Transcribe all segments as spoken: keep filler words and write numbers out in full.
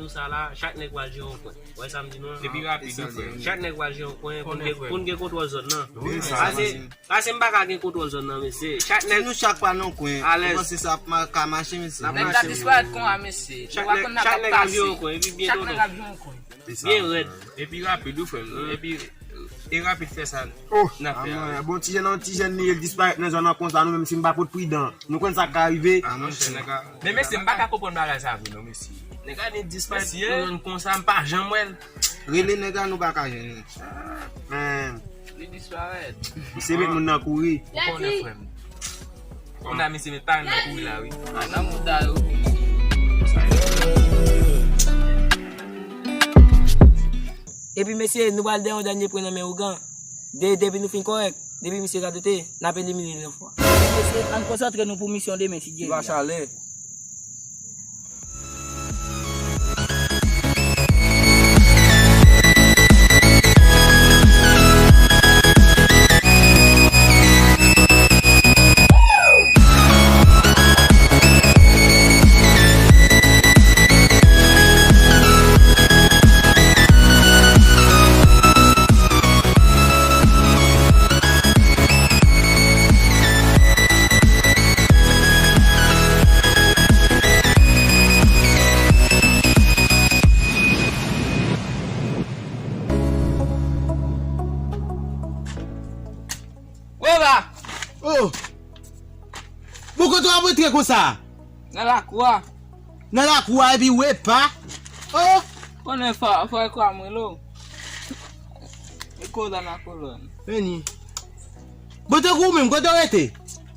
Nou sa la, chak nèg pral jere yon kwen. Ou wè sa m di nou an? Epi rapid wi, frè m. Chak nèg pral jere yon kwen pou n gen, pou n gen kontwòl zòn nan. Wi, sa. Pase, pase m pa ka gen kontwòl zòn nan, mesye. Chak nèg. Si nou chak pral nan yon kwen, ou panse sa ap ma-, ka mache, mesye? Nèg la disparèt konsa, mesye. Chak nèg, chak nèg ap jere yon kwen, epi byen tonton. Byen rèd. Epi rapid wi, frè m. Epi e rapid fè sa n ap fè a. Bon, ti jèn nan, ti jèn li ye, l disparèt nan zòn nan konsa, nou menm si n pa pot pridan, nou konn sa k ka rive. Men mesye, m pa ka konprann bagay sa vre non, mesye. Nèg la vin disparèt nan zòn konsa, m pa janm wè l. Rele nèg la, nou pa ka jwenn li. Men li disparèt. Misye met moun nan kouri. Ou konnen, frè m. Kounye a misye met parèy nan kouri la wi. Nan mouda yo. Epi mesye, nou pral dèyè yon dènye pwen nan men ougan. De, depi nou fin kòrèk, depi misye radote, n ap elimine l yon fwa. Mesye, ann konsantre nou pou misyon demen, si Dye vle. Lwa chalè. Weva! Oh! Bon, kote w ap rantre konsa? Nan lakou a. Nan lakou a epi w epa? Oh! Konnen fò, fò e kwa mwen lo. E kola nan kolòn. Vini. Bon, tankou w menm, kote w rete?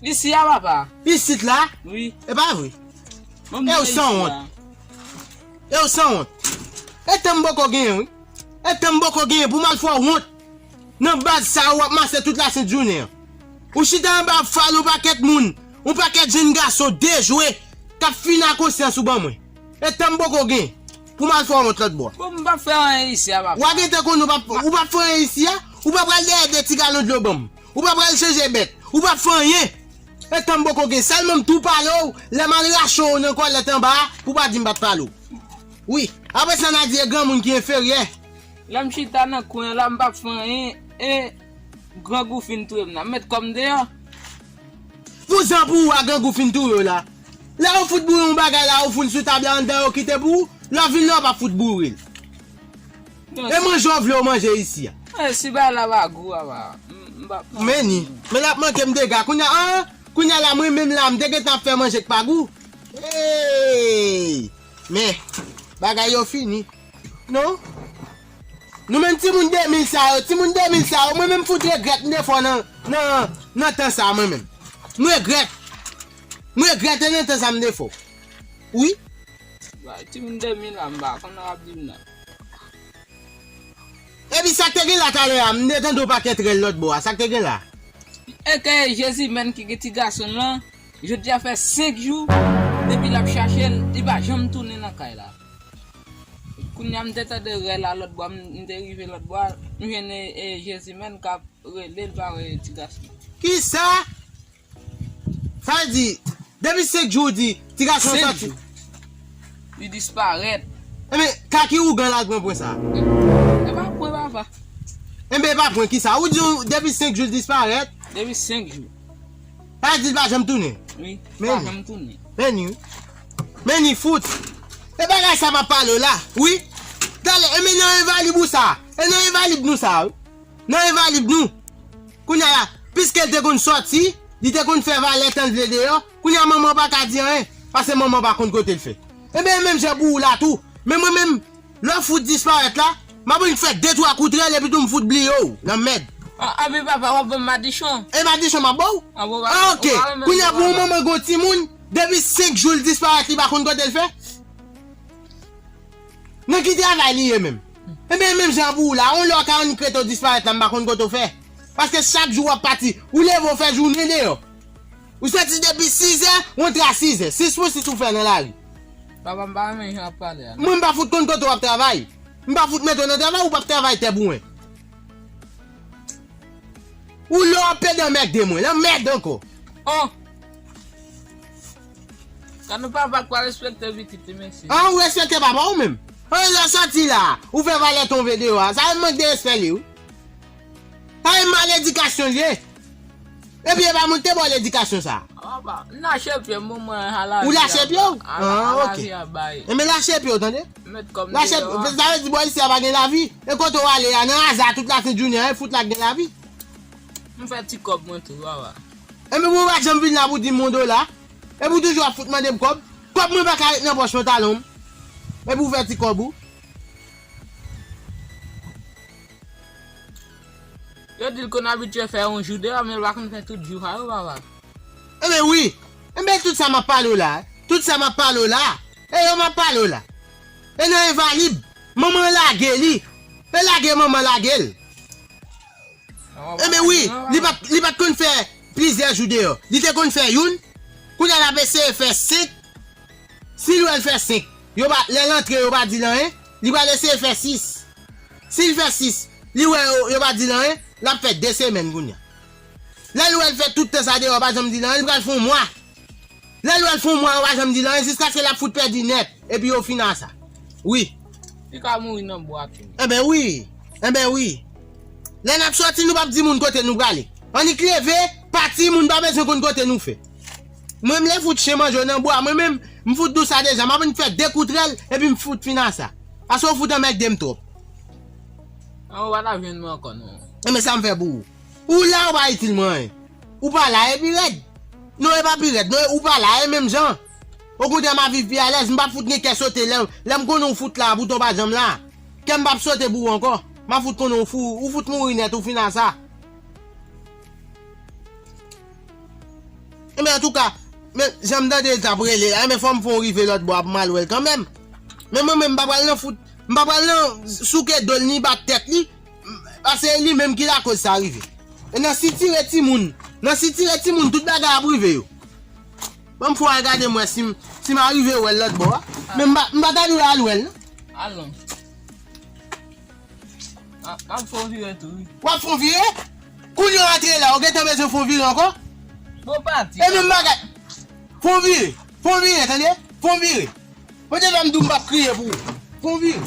Isi a, papa. Isit la? Wi. E pa vre. E w sanwont. E w sanwont. E tan m poko genyen, wi. E tan m poko genyen pou m al fè w wont. Nan baz sa a, w ap mache tout lasent jounen an. Ou chita anba ap fale yon pakèt moun, yon pakèt jenn gason dejwe, k ap fini a konsyans ou ban mwen. E tan m poko gen pou m al fè w wont lòt bò. Bon, m p ap fè anyen isi a, papa. W a gentan konnen w p ap, ou p ap fè anyen isi a? Ou p ap pral dèyè de ti galon dlo ban m? Ou p ap pral chanje bèt? Ou p ap fè anyen? E tan m poko gen, sèlman m tou pale w lè m al rache w nan kòlèt anba a, pou w pa di m pa t pale w. Wi, apre sa n a di e granmoun ki enferyè. Lè m chita nan kwen an la, m p ap fè anyen, e grangou fin touye m nan. M met kò m deyò. Vouzan pou ou a, grangou fin touye w la. Lè yo fout boure yon bagay la, yo foule sou tab la anndan, yo kite pou ou. Lè w vin la, w p ap fout boure l. E manje w vle w manje isi a. E si bagay la pa gou, papa. M, m p ap manje. Men ni, men l ap manke m dega. Kounye a, an, kounye a la, mwen menm la, m te gentan ap fè manje k pa gou. Hey! Men, bagay yo fini. Non? Nou menm timoun de mil sa yo, timoun de mil sa yo, mwen menm fout regrèt m defò nan, nan, nan tan sa, mwen menm. M regrèt. M regrèt e nan tan sa m defò. Wi. Ba, timoun de mil la, m pa konn w ap di m nan. Epi sa k te gen la talè a, m te tande yon pakèt rèl lòt bò a, sa k te gen la? E ke Jezimèn ki gen ti gason l lan, jodi a fè senk jou, depi l ap chache l, li pa janm tounen nan kay la. Kounye a m te tande rèl la lòt bò, m, m te rive lòt bò a, m jwenn e, e Jezimèn k ap rele l pa wè ti gason. Kisa? Sa vle di, depi senk jou w di, ti gason an sòti. Senk jou. Li disparèt. Enben, ka ki ougan l al pran pwen sa a? E pa pwen, papa. Enben, e pa pwen, kisa? Ou di w, depi senk jou l disparèt? Depi senk jou. Sa vle di l pa janm tounen? Wi, li pa janm tounen. Men ni, wi. Men ni fout. E bagay sa m ap pale w la, wi. Talè, enben nan envalib ou sa. E nan envalib nou sa, wi. Nan envalib nou. Kounye a la, piske l te konn sòti, li te konn fè valè tan l vle deyò, kounye a manman pa ka di anyen, paske manman pa konn kote l fè. Enben, e menm jan pou ou la tou. Men mwen menm, lè w fout disparèt la, m ap vin fè de twa kout rèl epi tou m fout bliye w, lanmèd. A, a, men papa, w ap ban m madichon? E madichon m ap ba w? A, bon, papa, ah, ok. Kounye a pou yon manman gen yon timoun, depi senk jou l disparèt, li pa konn kote l fè? Nan ki travay li ye menm? Enben, menm jan pou ou la, yon lè w ka annik rete w disparèt la, m pa konn kote w fè. Paske chak jou w ap pati, ou leve w fè jounen deyò. Ou soti depi sizè, w antre a sizè. Sis pou sis ou fè nan lari. Papa, m pa renmen jan w ap pale a, non. Mwen, m pa fout konn kote w ap travay. M pa fout mete w nan travay, ou p ap travay tè bouwen. Ou lò ap pede anmède mwen, lanmèd ankò. Oh! Sa nou papa k pa respekte pitit li, mesye. Ah, ou respekte papa w menm? An, lè w sòti la, ou fè valè tonbe deyò a. Sa e mank de respè li, wi. Sa e maledikasyon li ye. Epi e pa moun te ba w ledikasyon sa. Apa, m lache pye m, mwen, mwen, a lavi. Ou lache pye w? A la-, ah, a ok. Lavi a bay. Enben, lache pye w, tande. Met kòm lache, deyò a. Sa vle di, bò isi a pa gen lavi. E kote w ale a, nan aza tout la sent jounen an, e fout la gen lavi. M fè ti kòb mwen tou, papa. Enben, ou pa janm vin la pou di m yon dola. Epi ou toujou ap fout mande m kòb. Kòb mwen pa ka ret nan pòch pantalon m. Epi ou fè ti kòb ou. Yo di l konn abitye fè yon jou deyò, men l pa konn fè tout jou sa yo, papa. Enben wi. Enben tout sa m ap pale w la, tout sa m ap pale w la, e yo m ap pale w la. E nan envalib, manman lage li. E lage manman lage l. Enben wi, li pa t, li pa t konn fè plizyè jou deyò. Li te konn fè youn, kounye a l ap eseye fè senk. Si l wè l fè senk, yo pa, lè l antre, yo pa di l anyen, li pral eseye fè sis. Si l fè sis, li wè yo, yo pa di l anyen, l ap fè de semèn kounye a. Lè l wè l fè tout tan sa deyò, yo pa janm di l anyen, li pral fè yon mwa. Lè l wè l fè yon mwa, yo pa janm di l anyen, jiskaske l ap fout pèdi nèt, epi yo fin a sa. Wi. Li ka mouri nan bwa tou. Enben wi. Enben wi. Lè n ap sòti, nou p ap di moun kote nou prale. Annik leve, pati, moun pa bezwen konn kote nou fè. Mwen, m lè fout chen manje w nan bwa, mwen menm, m fout di w sa deja, m ap annik fè de kout rèl, epi m fout fin a sa. Paske w fout anmède m twòp. An, ou pa t ap jwenn mwen ankò, non. Enben sa m fè pou ou? Ou la, ou pa itil mwen anyen. Ou pa la, e pi rèd. Non, e pa pi rèd. Non, ou pa la, e menm jan. Okontrè, m ap viv pi alèz. M p ap fout gen kè sote lè, lè m konnen ou fout la, poutan w pa janm la. Kè m p ap sote pou ou ankò. M ap fout konnen ou fou, ou fout mouri nèt, ou fin a sa. Enben, antouka, men, jan m tande l t ap rele la, men fò m fè w rive lòt bò a pou m al wè l kanmenm. Men mwen menm, m pa pral nan fout, m pa pral nan souke do l ni bat tèt li. Paske e li menm ki lakoz sa rive. E nan sitire timoun, nan sitire timoun, tout bagay ap rive yo. Ban m fè w al gade m wè si m, si m arive wè l lòt bò a. Men m pa, m pa ta dwe al wè l, non. Al non. A, m ap fè w vire tou, wi. W ap fè w vire? Kounye w antre la, ou gentan bezwen fè w vire ankò? Bon, pati. E menm bagay. Fè w vire. Fè w vire, tande? Fè w vire. Pote fè m di w m p ap kriye pou ou. Fè w vire.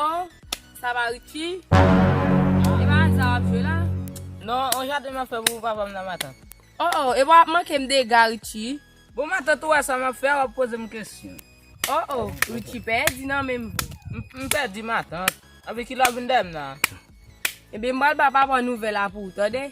Oh, sa pa Richie? E pa aza w ap jwe la? Non, on jaden m ap fè pou papa m nan matant. Oh, oh, e pa w ap manke m dega, Richie? Bon, matant, ou wè sa m ap fè a, w ap poze m kesyon. Oh, oh, Richie pèdi nan men m vre. M, m pèdi, matant. Anpi ki lè w vin dèyè m nan? Ebyen, m pral ba papa w nouvèl la pou ou, tande?